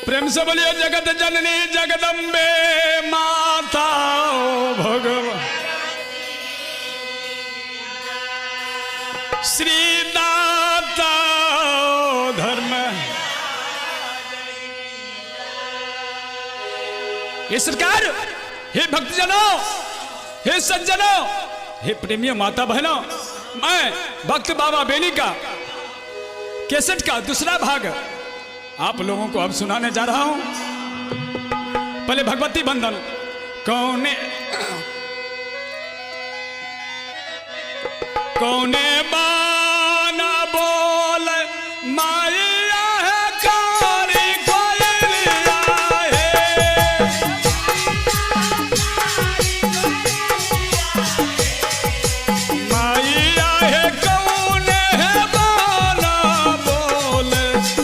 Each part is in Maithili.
प्रेम से बोलिए जगत जननी जगदम्बे माता भगवान श्री दाता धर्म। ये सरकार, हे भक्तजनों, हे सज्जनों, हे प्रेमियों माता बहनों, मैं भक्त बाबा बेनी का कैसेट का दूसरा भाग आप लोगों को अब सुनाने जा रहा हूं। पहले भगवती बंधन। कौने कौने बाना बोल माया है कारी कोयलिया है। माया है कौने है बाना बोल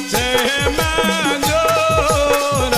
से मैं जोर।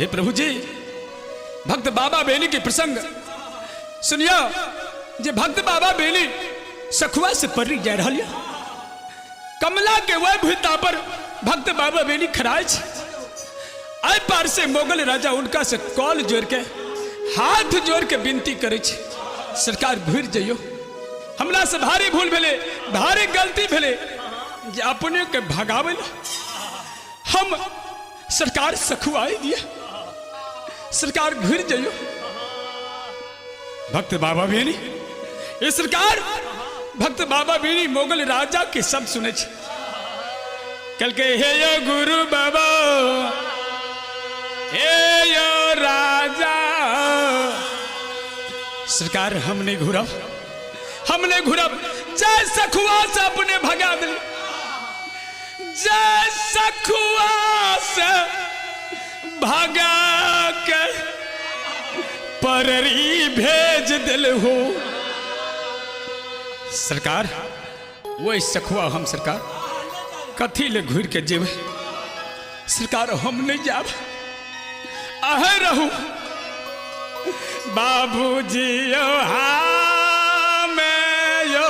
हे प्रभु जी, भक्त बाबा बेली के प्रसंग सुनियो जे भक्त बाबा बेली सखुआ से परी जा रहा। कमला के वह भूता पर भक्त बाबा बेली खराज आय पार से मुगल राजा उनका से कॉल जोड़ के हाथ जोड़ के विनती करे, सरकार घुर जइयो, हमरा से भारी भूल भेले, भारी गलती भेले जे अपने के भगावे हम सरकार सखुआई दिया, सरकार घुर जइयो। भक्त बाबा बेनी ये सरकार भक्त बाबा बेनी मुगल राजा के सब सुने कल के हे यो गुरु बाबा, हे यो राजा, सरकार हम नहीं घुरब, हम नहीं घुरब। जय सखुआ से अपने भगा दिल, जय सखुआ से भगा के पररी भेज दिल हो सरकार। वही सखुआ हम सरकार कथी ले घुर के जेब, सरकार हम नहीं जाब, अहे रहू बाबूजी यो हाँ मैं यो।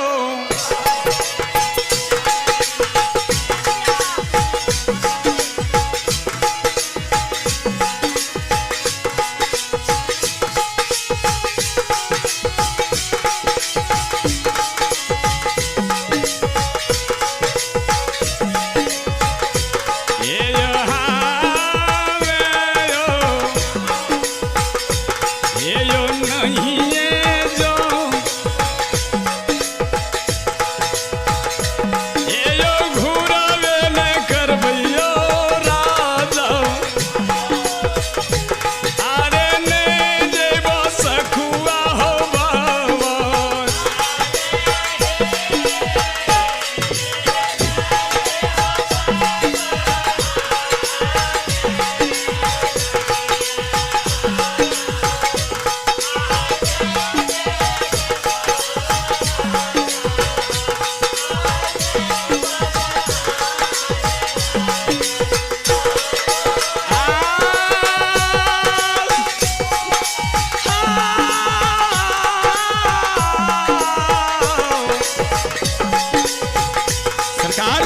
सरकार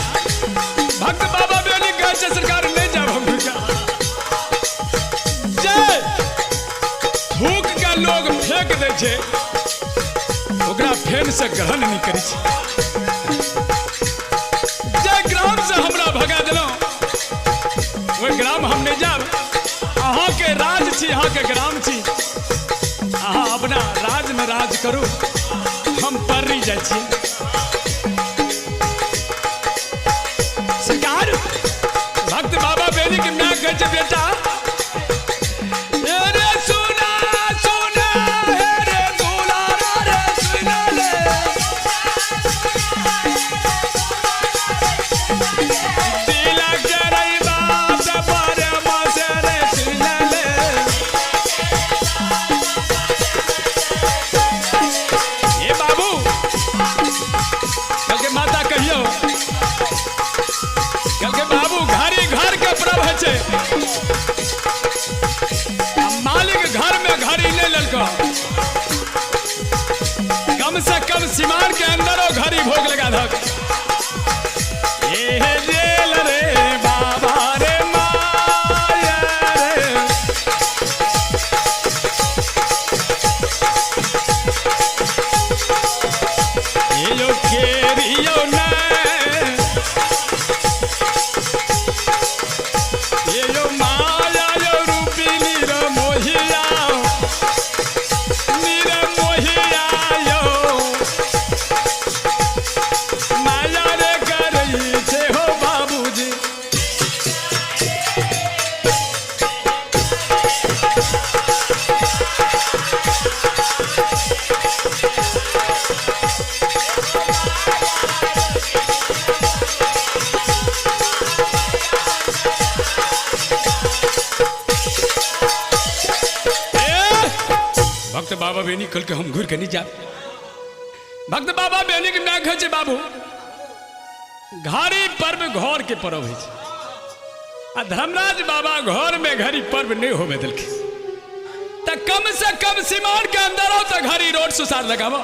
भक्त बाबा बेली गए सरकार नहीं जाब हम जय थूक के लोग फेंक दे छे, ओकरा फेन से ग्रहण नहीं करी छे। जय ग्राम से हमरा भगा दिलो, ओहि ग्राम हम नहीं जाब। अहाँ के राज छी, अहाँ के ग्राम छी, अहाँ अपना राज में राज करू, हम परी जाइ छी। सरकार भक्त बाबा बेली के my कहै छै, बेटा रे सुना सुना हे रे दुलारा रे सुना ले, तिलक जरई बात पर मसे रे सुना ले। हे बाबू कल के माता कहियो, कल के बाबू घरी घर के प्रभ है छे, मालिक घर में घड़ी नहीं ललको, कम से कम सीमान के अंदर वो घड़ी भोग लगा धक। ये जेल रे बाबा रे माया रे, ये यो केरियो ना, ये यो माया यो रूपी नीर मोहिया, नीर मोहिया यो माया रे करई छे हो बाबूजी। भक्त बाबा बेनी कल के हम घुर के नहीं जा। भक्त बाबा बेनी के my कहै छै, बाबू घारी पर्व घर के पर्व है, आ धर्मराज बाबा घर में घड़ी पर्व नहीं होवे दिलखिन। त कम से कम सीमान के अंदर आओ तो घड़ी रोड सुसार लगावो।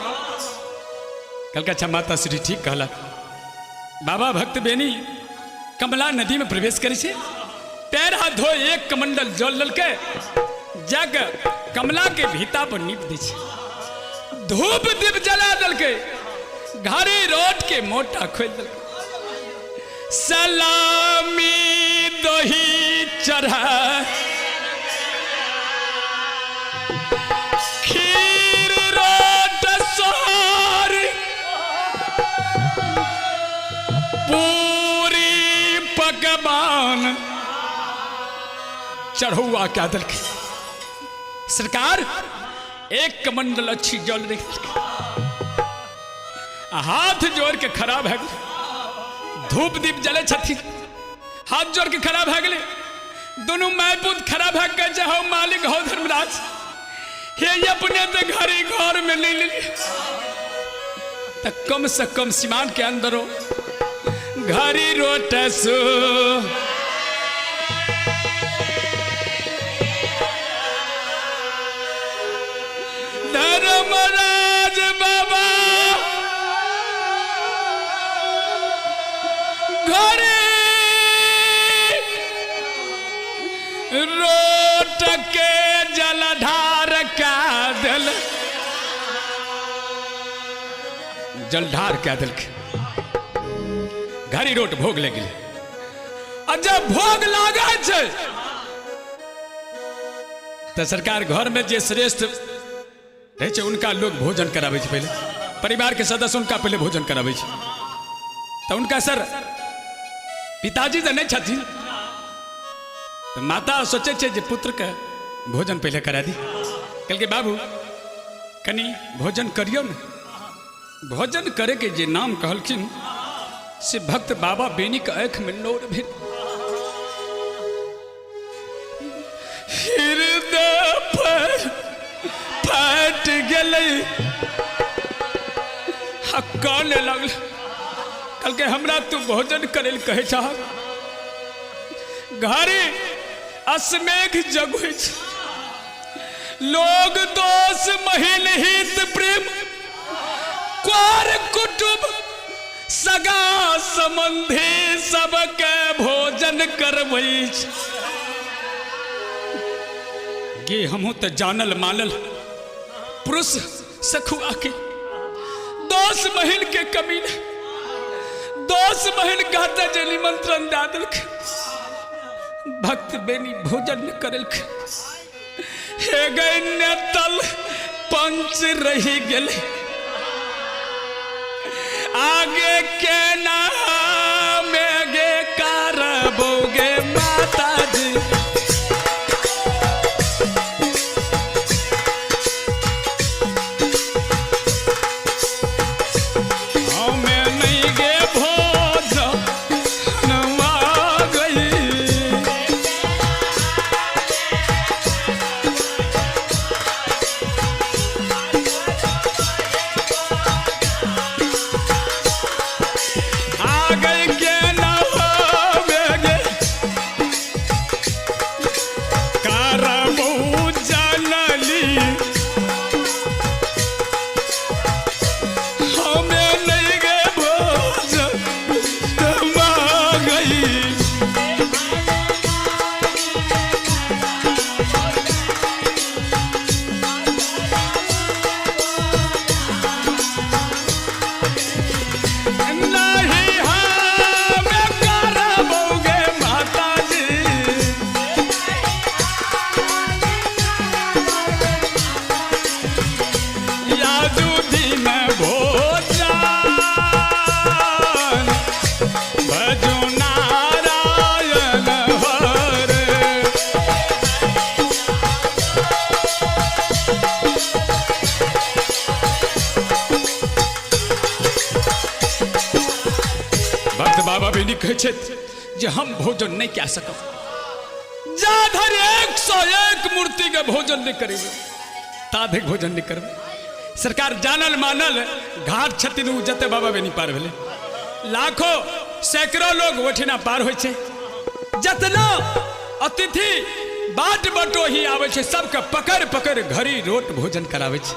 कल अच्छा माता श्री ठीक कहला। बाबा भक्त बेनी कमला नदी में प्रवेश करे छे, पैर हाथ धो एक कमंडल जल ललके जाक कमला के भीता पर नीप दै छे, धूप दीप जला दलके, घड़ी रोड के मोटा खोल दलके, सलामी दही चढ़ा खीर रोट सोहार पूरी पकवान चढ़ौआ क्या दलके। सरकार एक कमंडल अच्छी जल रख दलके, हाथ जोड़ के खराब है, धूप दीप जले छथि, हाथ जोड़ के खराब भए गेलै, दुनू माय पुत खराब भए के कहै हौ मालिक हौ धर्मराज, हे अपने तऽ घरे घर में ले लेलियै, तऽ कम से कम सीमान के अंदर हो घरी रोटसु धर्मराज बाबा घरे रोट के जलधार का दिल जलधार क्या दिल घड़ी रोट भोग ले गेलै। आ जब भोग लागै छै तऽ सरकार घर में जे श्रेष्ठ रहै छै उनका लोग भोजन कराबै छै, पहिले परिवार के सदस्य उनका पहिले भोजन कराबै छै। तऽ उनका सर पिताजी तऽ नहि छथिन, तऽ माता सोचै छै जे पुत्र के भोजन पहिले करा दी। कहलकै बाबू कनि भोजन करियौ ने। भोजन करे के जे नाम कहलखिन से भक्त बाबा बेनी के आँखि में नोर भेल, हृदय फाटि गेलै आ काने लागल। कहलकै हमरा तू भोजन करे लए कहै छह, घरे असमेघ जग होइ छै, लोग दोष महिल हित प्रेम क्वार कुटुंब सगा संबंधी सबके भोजन करबै छै। गे हमहूँ तऽ जानल मानल पुरुष सखुआ के 10 महीन के कमी नहीं, 10 महीन कहते जे निमंत्रण दे देलक, भक्त बेनी भोजन नहीं करलक, हे गए तल पंच रही गेल, आगे के नाम गे करबोगे माताजी। हमें नहीं गे भोजन गई, आ गई के नवे करबू जनली, हमें नहीं गे भोजन गई। नहीं हमें करबोगे माताजी, याजू दिन भोजन भजो नारायण हरे। भक्त बाबा भी कहै छथि जे हम भोजन नहीं कए सकब, जा धरि 101 मूर्ति के भोजन नहीं करेबै ताधरि भोजन नहीं करबै। सरकार जानल मानल घाट छथिन ओ जते बाबा बेनी पार भेलै, लाखों सैकड़ों लोग ओहिठिना पार होइ छै। जतना अतिथि बाट बटोही आबै छै सबके पकड़ पकड़ घड़ी रोट भोजन कराबै छै।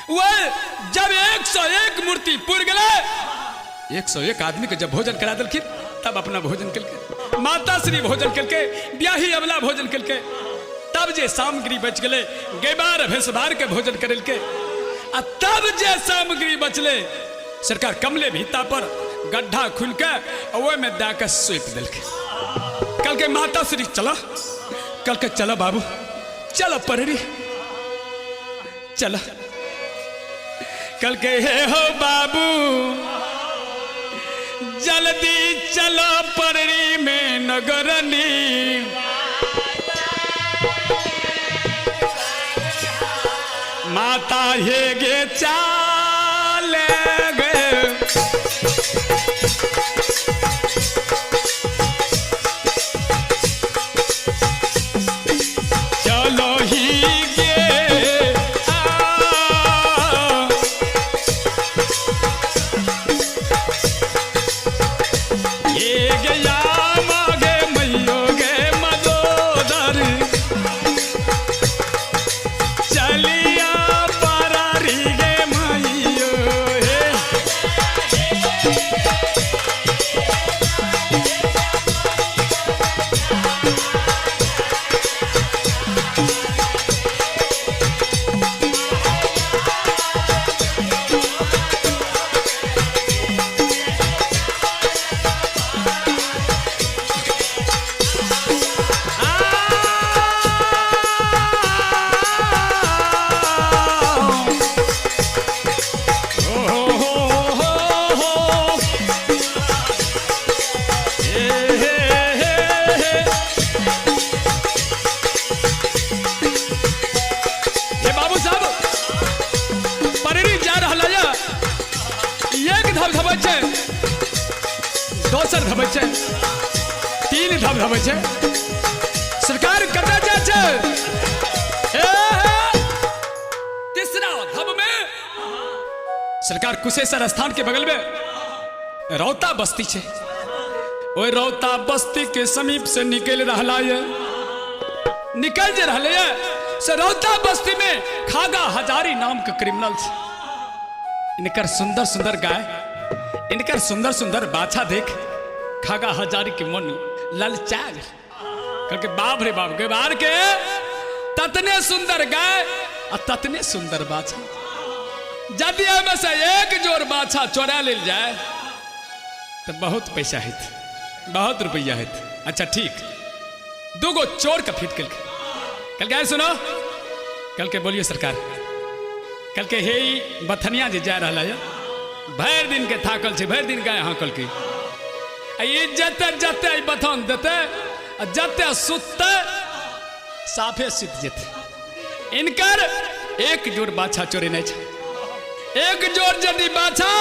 वह जब 101 मूर्ति पुर गेलै, 101 आदमी के जब भोजन करा देलखिन तब अपना भोजन केलकै, माता श्री भोजन केलकै, ब्याही अबला भोजन केलकै। तब जे सामग्री बच गेलै गैबार भैंसबार के भोजन करेलकै। आ तब जे सामग्री बचलै सरकार कमले भीता पर गड्ढा खुल के ओहिमे दए के सौंपि देलकै। कहलकै माता श्री चलो, कहलकै चलो बाबू चलो पड़री चलो। कहलकै हे हो बाबू जल्दी चलो पड़री में नगरनी। माता हे गे चाल गे चलो ही गे आ। हे गया मागे मैयो गे मदोदर चलिया परारी गे मैयो हे। हे बाबू साहब परेरी जा रहा है, एक धब धबै छै, दोसर धबै छै, तीन धब धबै छै। सरकार कतऽ जाइ छै? हे हे, तीसरा धब में सरकार कुशेश्वर स्थान के बगल में रौता बस्ती छै। ओहि रौता बस्ती के समीप से निकल रहा है, निकल जे रहले है से रौता बस्ती में खागा हजारी नाम के क्रिमिनल छै। इनकर सुंदर सुंदर गाय, इनकर सुंदर सुंदर बाछा देख खागा हजारी के मन ललचा गेल। कहलकै बाप रे बाप, गैबार के ततने सुंदर गाय आ ततने सुंदर बाछा, यदि एहिमे से एक जोड़ बाछा चोरा लेल जाय तो बहुत पैसा हेत, बहुत रुपया हेत। अच्छा ठीक, दूगो चोर के फिट केलकै। कहलकै आइ सुनो, कहलकै बोलिए सरकार। कहलकै हे ई बथनिया जे जा रहल है भरि दिन के थाकल छै, भरि दिन गाय हाँकलकै, आ ई जते जते ई बथन देतै आ जते सुततै साफे सुति जेतै। इनकर एक जोड़ बाछा चोरेने छै, एक जोड़ यदि बाछा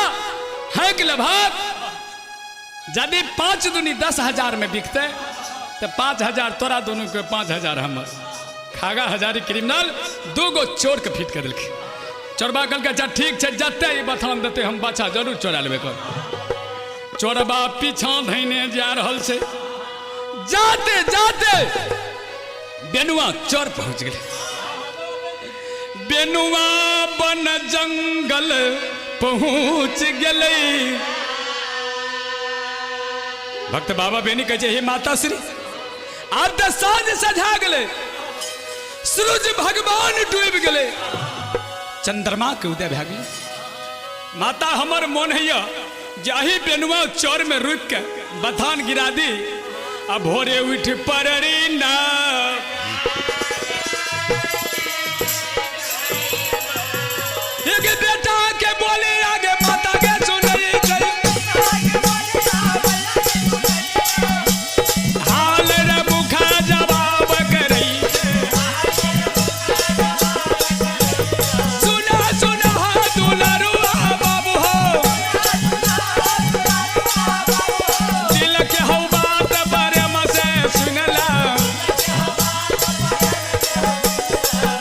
हाँकि लेबहक, यदि 5 दूनी 10,000 में बिकतै तो 5,000 तोरा दोनों के 5,000 हमर। खागा हजारी क्रिमिनल दूगो चोर के फिट कर देलकै। चोरबा कहलकै अच्छा ठीक छै, जते ई बथान देतै हम बाछा जरूर चोरा लेबै। कर चोरबा पीछा धैने जा रहल छै, जाते जाते बेनुआ चोर पहुंच गेलै। बेनुआ बन जंगल पहुंच गेलै। भक्त बाबा बेनी कहै छै हे माता श्री, आब तऽ साँझ सझा गेलै, सूरज भगवान डूबि गेलै, चंद्रमा के उदय भए गेलै। माता हमर मन हैया जे अही बेनुआ चौर में रुकि के बथान गिरा दी आ भोरे उठि पड़री ना। एक बेटा के बोले आगे माता के सुनई छै, हाल रे मुखा जवाब करई, सुना सुना दुलरुआ बाबू हो, दिल के हौ बात बरम से सुनला।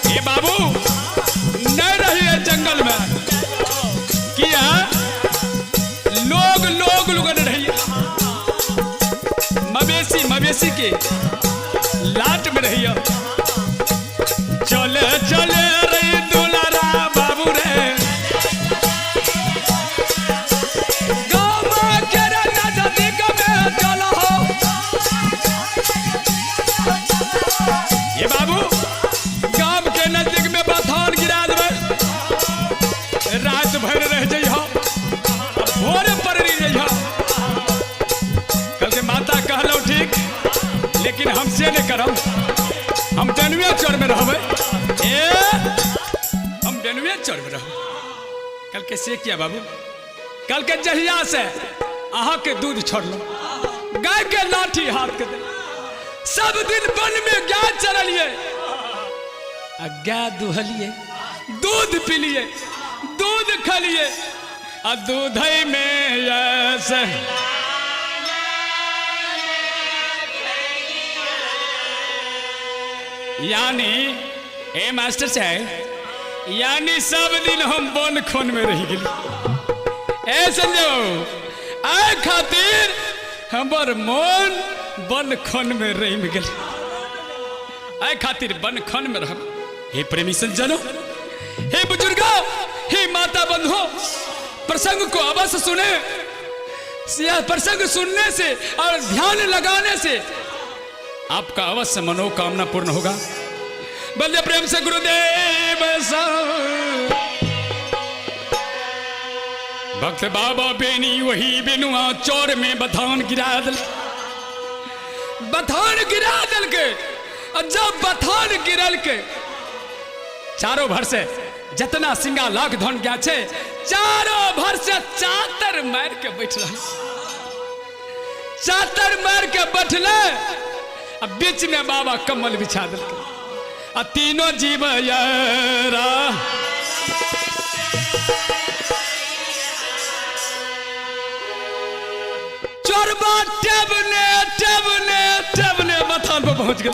ए बाबू नहीं रही है जंगल में, की मवेशी के लाट में रहियो। चले चले रे दुलारा बाबू रे, गाँव के रे नजदीक में चलो हो। ये बाबू गाँव के नजदीक में बथान गिरा देबै, रात भर रह जइहो, भोरे पर रह जइहो। कल के माता कहलो ठीक, लेकिन हमसे नहीं करब, हम बेनुए चोर में रहबै। ए हम बेनुए चोर में रहबै। कल के से किया बाबू, कल के जहिया से अहाँ के दूध छोड़लो, गाय के लाठी हाथ के दे, सब दिन वन में गाय चरलिए आ गाय दुहलिए, दूध पीलिए, दूध खलिए, आ दूध में ऐसे यानी ए मास्टर साहब, यानी सब दिन हम वन खोन में रह गेली। ए संजय बाबू, आए खातिर हमर मन वन खोन में रह गेल, आए खातिर वन खोन में रह। हे प्रेमी सज्जनों, हे बुजुर्गों, हे माता बंधुओं, प्रसंग को अवश्य सुने। यह प्रसंग सुनने से और ध्यान लगाने से आपका अवश्य मनोकामना पूर्ण होगा। बल्ले प्रेम से गुरुदेव भक्त बाबा बेनी वही बेनुआ चोर में बथान गिरा दल, बथान गिरा दल के। और जब बथान गिरल के चारों भर से जितना सिंगा लाख धन गया छे, चारों भर से चातर मार के बैठ रहा, चातर मार के बैठले। अब बीच में बाबा कमल बिछा दिल, आ तीनों जीव यारा चोरबा टेबने टेबने टेबने बथान पर पहुंच गए।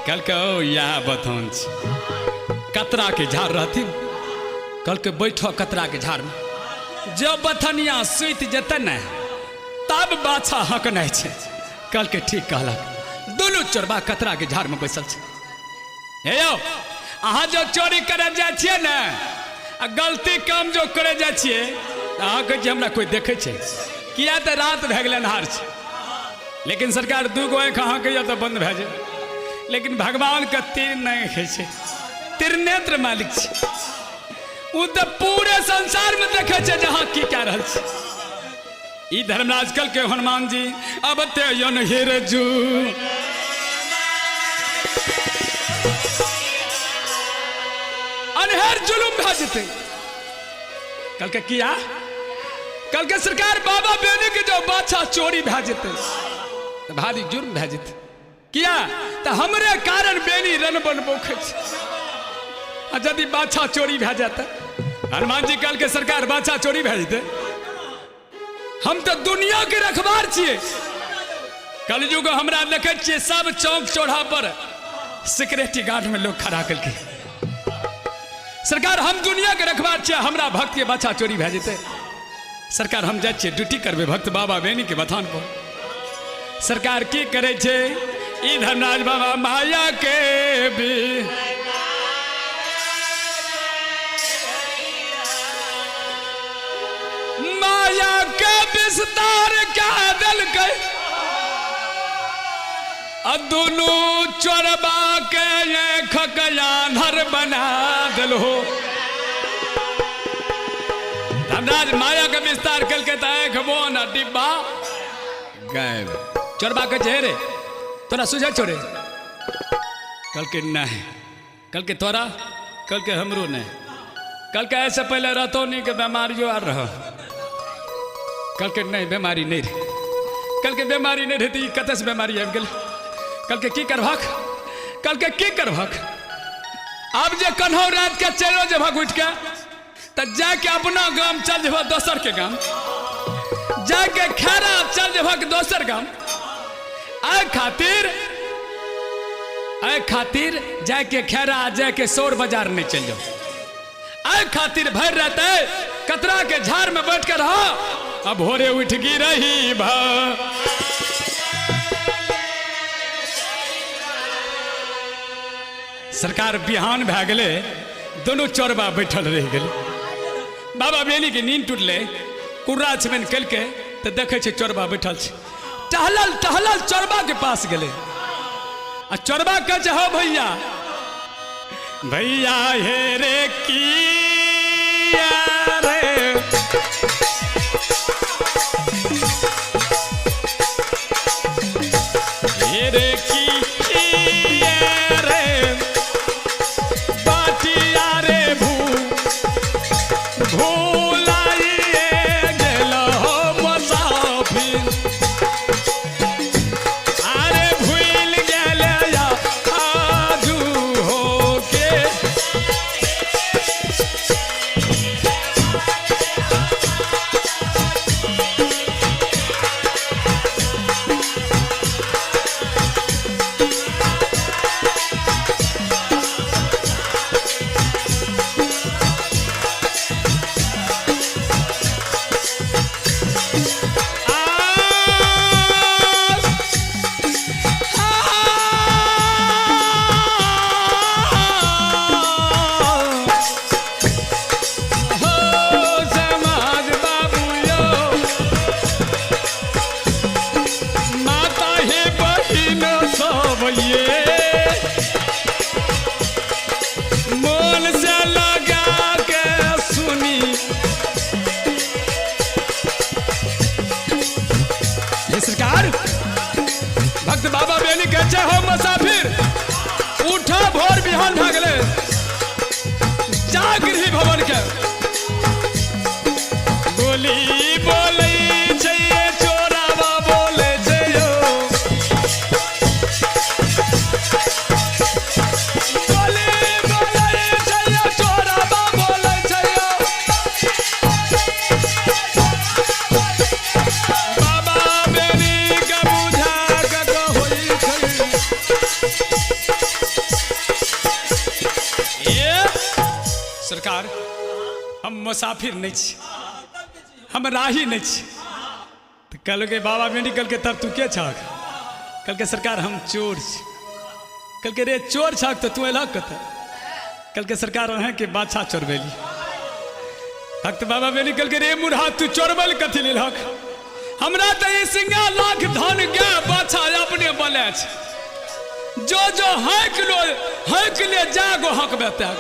कल के ओ यह बथान कतरा के झाड़ रहती, कल के बैठो कतरा के झाड़ में, जब बथनिया सुति जतै ने तब बाछा हक नहीं छे। कल के ठीक कहलक, दुनू चोरबा कतरा के झाड़ में बैसल छे। हे यौ, अहाँ जो चोरी करे जाइ छियै ने आ गलती काम जो करे जाइ छियै, अहाँ कहै छियै हमरा कोई देखै छै, किया तऽ रात भए गेलै अन्हार छै। लेकिन सरकार दू गो आँखि अहाँके यऽ तऽ बंद भए जाय, लेकिन भगवानके तीर नहि होइ छै, त्रिनेत्र मालिक छै। ओ तऽ पूरे संसारमे देखै छै जे अहाँ की कए रहल छी। ई धर्मराज कल के हनुमान जी अब ते हिरजू अनहेर जुलुम भए जेतै। कल के किया, कल के सरकार बाबा बेनी के जो बाछा चोरी भए जेतै तऽ भारी जुर्म भए जेतै। किया तऽ हमरे कारण बेनी रन बनबो छै। आ यदि बाछा चोरी भए जाता, हनुमान जी कल के सरकार बाछा चोरी भए जेतै, हम तो दुनिया के रखबार छियै। कलयुग हमरा देखै छियै सब चौक चौराहा पर सिक्योरिटी गार्ड में लोग खड़ा करके, सरकार हम दुनिया के रखबार छियै, हमरा भक्त के बाछा चोरी भए जेतै। सरकार हम जाइ छियै ड्यूटी करबै भक्त बाबा बेनी के बथान पर। सरकार की करै छै, ई धर्मराज बाबा माया के भी माया के विस्तार क्या देलकै, आ दुनू चोरबा के आँखक आन्हर बना देलहो। धर्मराज माया के विस्तार केलकै तऽ आँखि बोन आ डिब्बा गायब। चोरबा कहै छै, हे रे तोरा सुझै छौ रे? कहलकै नहि। कहलकै तोरा? कहलकै हमरो नहि। कहलकै ऐसे पहले रहतो नहीं के बीमारियो आर रह। कहलकै नहीं बीमारी नहीं रहे। कहलकै बीमारी नहीं रहती, कतऽ से बीमारी आबि गेल? कहलकै की करबहक? कहलकै की करबहक? आब जे कन्हौ रात के चलो जेबहक उठि के तऽ जाके अपना गाम चल जेबह दोसर के गाम, जाके खेरा चल जेबहक दोसर गाम। एहि खातिर एहि खातिर जाके खेरा जाके सौर बाजार नहीं चल जाओ। एहि खातिर भरि रहते कतरा के झाड़ में बैठ कर रहो, अब भोरे उठ गी रही भा। सरकार बिहान भए गेलै, दोनों चोरबा बैठल रहि गेलै। बाबा बेनी के नींद टूटलै, कुर्रा छमन केलकै तऽ देखै छै चोरबा बैठल छै। टहलल टहलल चोरबा के पास गेलै आ चोरबा कहै छै, हौ भैया भैया हे रे की रे, हे रे की रे बाटिया रे भू भूलाइए गेल हो मुसाफिर, अरे भूल गेल आजू हो के। हो समाज बाबू यो, माता हे बहिन सब ये मोन से लगा के सुनी। ये सरकार भक्त बाबा बेनी कहै छै, हो मुसाफिर उठा, भोर बिहान भए गेलै, जागृहि भवन के बोली बोलै छै चोरावा बोलै छै यो, बोली बोलै छै चोरावा बोलै छै यो। बाबा बेनी के बुझा के कहै छै ये सरकार, हम मुसाफिर नहीं छी, हम राही नहीं छी। तऽ कहलकै बाबा बेनी, कहलकै तब तू के छहक? कहलकै सरकार हम चोर छी। कहलकै रे चोर छहक तऽ तू एलहक कतऽ? कहलकै सरकार अहाँके बाछा चोरबेली। भक्त बाबा बेनी कहलकै रे मुरहा, तू चोरबल कथी लेलहक? हमरा तऽ ई सिंगा लाख धन गाय बाछा अपने बने छै, जो जो हक लो हक ले जागो हक बेतक।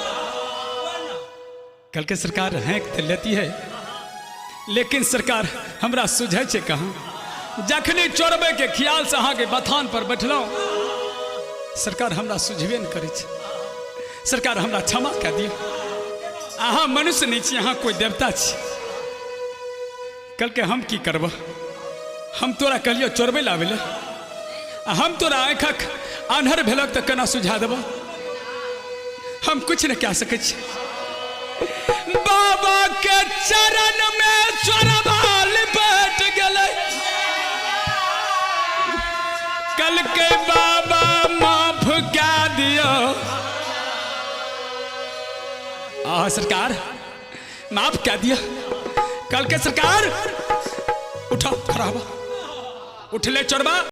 कहलकै सरकार हैक तऽ लेती है, लेकिन सरकार हमरा सुझै छै कहाँ। जखनी चोरबै के ख्याल से अहाँके बथान पर बैठलहुँ, सरकार हमरा सुझबे नहि करै छै। सरकार हमरा क्षमा कए दिअ, अहाँ मनुष्य नहि छी, अहाँ कोइ देवता छी। कहलकै हम की करबह? हम तोरा कहलियौ चोरबै लए आबै लए, आ हम तोरा आँखिक आन्हर भेलक तऽ केना सुझा देबह? हम कुछ नहि कए सकै छी। बाबा के चरण में चोरबा लिपट गेलै। कहलकै बाबा माफ कए दियौ। आ सरकार माफ कए दिअ। कहलकै सरकार उठो, खड़ा हो। उठले चोरबा।